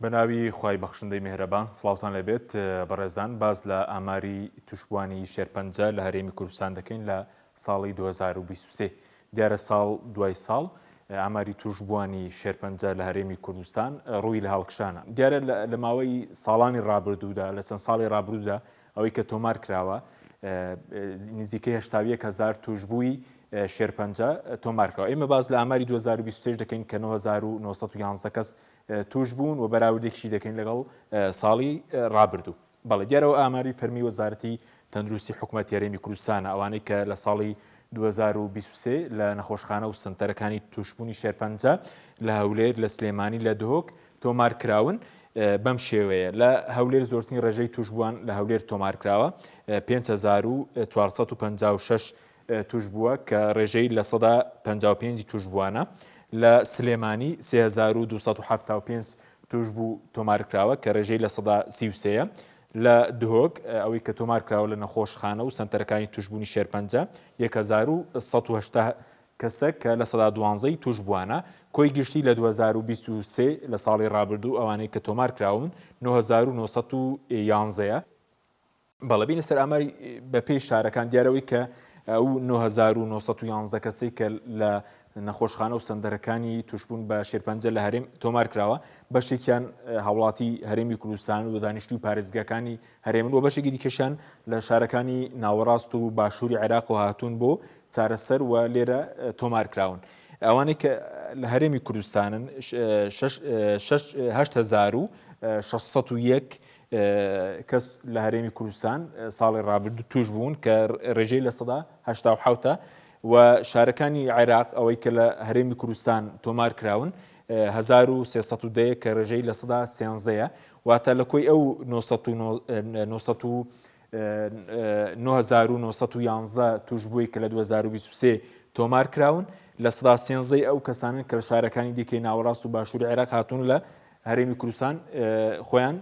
بەناوی خوای بەخشندەی میهرەبان سڵاوتان لێبێت بەڕێزان باس لە ئاماری توشبوانی شێرپەنجە لە هەرێمی کوردستان دەکەین لە ساڵی 2023 دیارە ساڵ دوای ساڵ ئاماری توشبوانی شێرپەنجە لە هەرێمی کوردستان ڕووی لە هەڵکشانە دیارە لە ماوەی ساڵانی ڕابردوودا لە چەند ساڵی ڕابردوودا ئەوەی کە تۆمار کراوە نزیکەی 81 هزار توشبووی شێرپەنجە تۆمار کراوە ئێمە باس لە ئاماری 2023 دەکەین کە 9911 کەس توش بوون و بەراوردێکیشی دەکەین لەگەڵ ساڵی ڕابردوو. بەڵێ دیارە ئەوە ئاماری فەرمی وەزارەتی تەندروستی حکومەتی هەرێمی کوردستانە ئەوانەی کە لە ساڵی 2023 لە نەخۆشخانە و سەنتەرەکانی توشبوونی شێرپەنجە لە هەولێر لە سلێمانی لە دهۆک تۆمار کراون بەم شێوەیە لە هەولێر زۆرترین ڕێژەی توشبووان لە هەولێر تۆمار کراوە 5456 تووشبووە کە ڕێژەی 55% ی تووشبووانە، لە سلێمانی 3275 تووشبوو تۆمارکراوە کە ڕێژەی 33% یە، لە دهۆک ئەوەی کە تۆمارکراوە لە نەخۆشخانە و سەنتەرەکانی تووشبوونی شێرپەنجە 1180 کەسە کە 12% ی تووشبووانە، کۆی گشتی لە 2023 لە ساڵی ڕابردوو ئەوانەی کە تۆمارکراون 9911 یە. بەڵێ بینە سەر ئاماری بەپێی شارەکان دیارەوەی کە ئەو 9911 کەسەی کە لە نەخۆشخانە و سەندەرەکانی توشبوون بە شێرپەنجە لە هەرێم تۆمار کراوە بەشێکیان هاوڵاتی هەرێمی کوردستان و دانیشتوی پارێزگاکانی هەرێمن و بەشێکی دیکەشیان لە شارەکانی ناوەڕاست و باشووری عێراق و هاتوون بۆ چارەسەر و لێرە تۆمار کراون ئەوانەی کە لە هەرێمی کوردستانن 8601 کەس لە هەرێمی کوردستان ساڵی ڕابردوو توش بوون کە ڕێژەی 87% و شارەکانی عێراق ئەوەی کە لە هەرێمی کوردستان تۆمار کراون 1310 کە ڕێژەی 13% واتە لە کۆی ئەو 9911 توشبووی کە لە 2023 تۆمار کراون 13% ئەو کەسانن کە لە شارەکانی دیکەی ناوەڕاست و باشووری عێراق هاتوون لە هەرێمی کوردستان خۆیان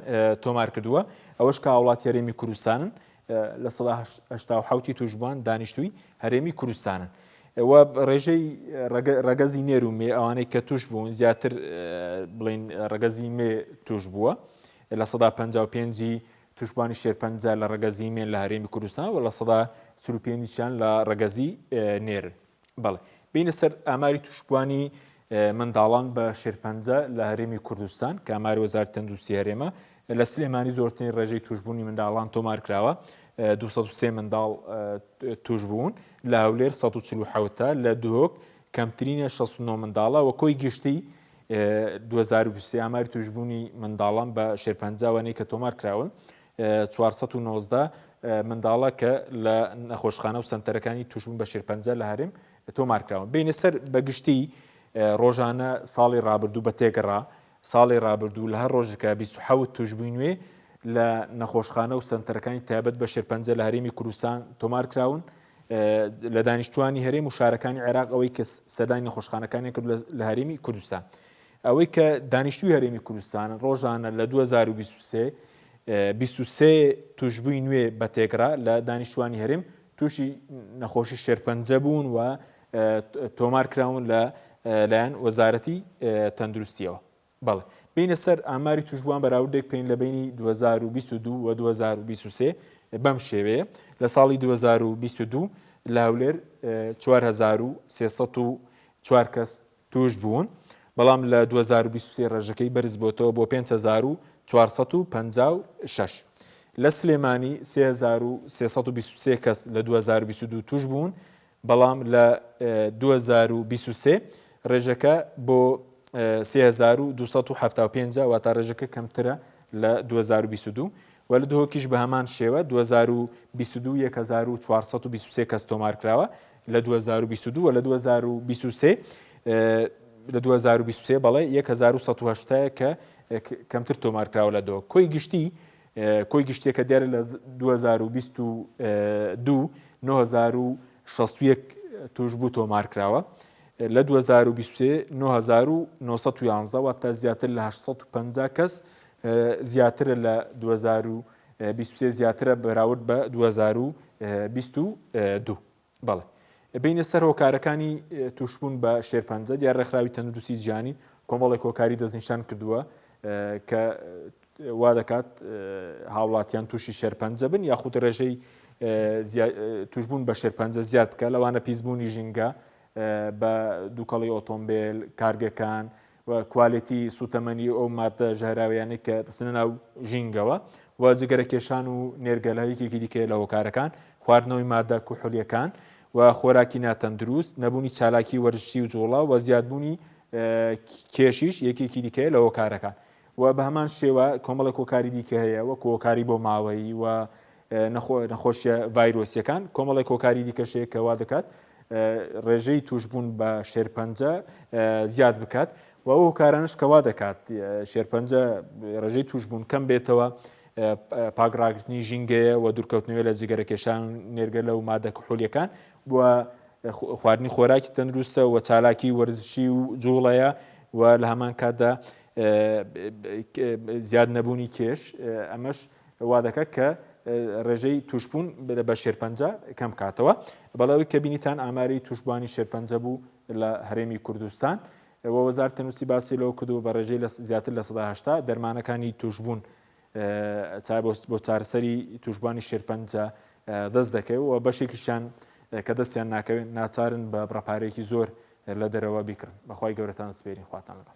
تۆمار کردووە، ئەوەش کە هاوڵاتی هەرێمی کوردستانن 87% ی تووشبووان دانیشتووی هەرێمی کوردستانن. و ڕێژەی ڕەگەزی نێر و مێ ئەوانەی کە توش بوون زیاتر بڵین ڕەگەزی مێ توش بووە 55% ی توشبووانی شێرپەنجە لە ڕەگەزی مێن لە هەرێمی کوردستان و 45% یان لە ڕەگەزی نێرن. بەڵێ بینە سەر ئاماری توشبووانی منداڵان بە شێرپەنجە لە هەرێمی کوردستان کە ئاماری وەزارەتی تەندروستی هەرێمە لە سلێمانی زۆرترین ڕێژەی توشبوونی منداڵان تۆمار کراوە 203 منداڵ توش بوون لە هەولێر 147 لە دهۆک کەمترینە 69 منداڵە و کۆی گشتی 2023 ئاماری توشبوونی منداڵان بە شێرپەنجەوانەی کە تۆمار کراون 419 منداڵە کە لە نەخۆشخانە و سەنتەرەکانی توشبوون بە شێرپەنجە لە هەرێم تۆمارکراون. بێینە سەر بە گشتی ڕۆژانە ساڵی ڕابردوو بە تێکڕا ساڵی ڕابردوو لە هەر ڕۆژێکا 27 توشبووی نوێ لە نەخۆشخانە و سەنتەرەکانی تایبەت بە شێرپەنجە لە هەرێمی کوردستان تۆمار کراون لە دانیشتوانی هەرێم و شارەکانی عێراق ئەوەی کە سەردانی نەخۆشخانەکانیان کرد لە هەرێمی کوردستان ئەوەی کە دانیشتوی هەرێمی کوردستان ڕۆژانە لە 2023 23 توشبووی نوێ بە تێکڕا لە دانیشتوانی هەرێم تووشی نەخۆشی شێرپەنجە بوون و تۆمار کراون لە لایەن وەزارەتی تەندروستیەوە. بەڵێ بینە سەر ئاماری توشبووان بەراوردێک بکەین لە بینی 2022 و 2023 بەم شێوەیە لە ساڵی 2022 لە هەولێر 4304 کەس تووش بوون، بەڵام لە 2023 ڕێژەکەی بەرزبۆتەوە بۆ 5456. لە سلێمانی 3323 کەس لە 2022 تووش بوون، بەڵام لە 2023 ڕێژەکە بۆ 3275 واتە ڕێژەکە کەمترە لە 2022 و لە دهۆکیش بە هەمان شێوە 2022 1423 کەس تۆمارکراوە لە 2022 و لە 2023 لە 2023 بەڵێ 1180 کە کەمتر تۆمار کراوە لە دۆ کۆی گشتی کۆی گشتیەکە دیارە لە 2022 9061 توشبوو تۆمار کراوە لە 2023 9911 واتە زیاتر لە 850 کەس زیاترە لە 2023 زیاترە بەراورد بە 2022 بەڵێ بینە سەر هۆکارەکانی توشبوون بە شێرپەنجە دیار ڕێکخراوی تەندروستی جیهانی کۆمەڵێک هۆکاری دەستنیشان کردووە. کە وا دەکات هاوڵاتیان تووشی شێرپەنجە بن یاخود ڕێژەی توشبوون بە شێرپەنجە زیاد بکە لەوانە پیسبوونی ژینگە بە دووکەڵی ئۆتۆمبیل کارگەکان و کوالێتی سوتەمەنی ئەو ماددە ژەهراویانەی کە دەچنە ناو ژینگەوە و جگەرەکێشان و نێرگەلە یەکێکی دیکەیە لە هۆکارەکان، خواردنەوەی ماددە کحولییەکان و خۆراکی ناتەندروست، نەبوونی چالاکی وەرزشی و جوڵە و زیادبوونی کێشیش یەکێکی دیکەیە لە هۆکارەکان و بە هەمان شێوە کۆمەڵێک هۆکاری دیکە هەیە وەکو هۆکاری بۆماوەیی و نەخۆشیە ڤایرۆسیەکان، کۆمەڵێک هۆکاری دیکەش هەیە کە وا دەکات ڕێژەی تووشبوون بە شێرپەنجە زیاد بکات و ئەو هۆکارانەش کە وا دەکات شێرپەنجە ڕێژەی تووشبوون کەم بێتەوە پاک ڕاگرتنی ژینگەیە و دوورکەوتنەوەی لە جگەرەکێشان و نێرگەلە و مادە کحولیەکان و خواردنی خۆراکی تەندروستە و چالاکی وەرزشی و جوڵەیە و لە هەمان کاتدا زیاد نەبوونی کێش ئەمەش وا دەکات کە ڕێژەی تووشبوون بە شێرپەنجە کەم بکاتەوە. بەڵێ ئەوەی کە بینیتان ئاماری تووشبووانی شێرپەنجە بوو لە هەرێمی کوردستان و وەزارەتی تەندروستی باسی لەوە کردووە بە ڕێژەی لە زیاتر 80% دەرمانەکانی تووشبوون بۆ چارەسەری تووشبووانی شێرپەنجە دەست دەکەوێت و بەشێکیشیان کە دەستیان ناکەوێت ناچارن بە بڕەپارێکی زۆر لە دەرەوە بیکڕن. بەخوای گەورەتان سپێرین خواتان لەگەڵ.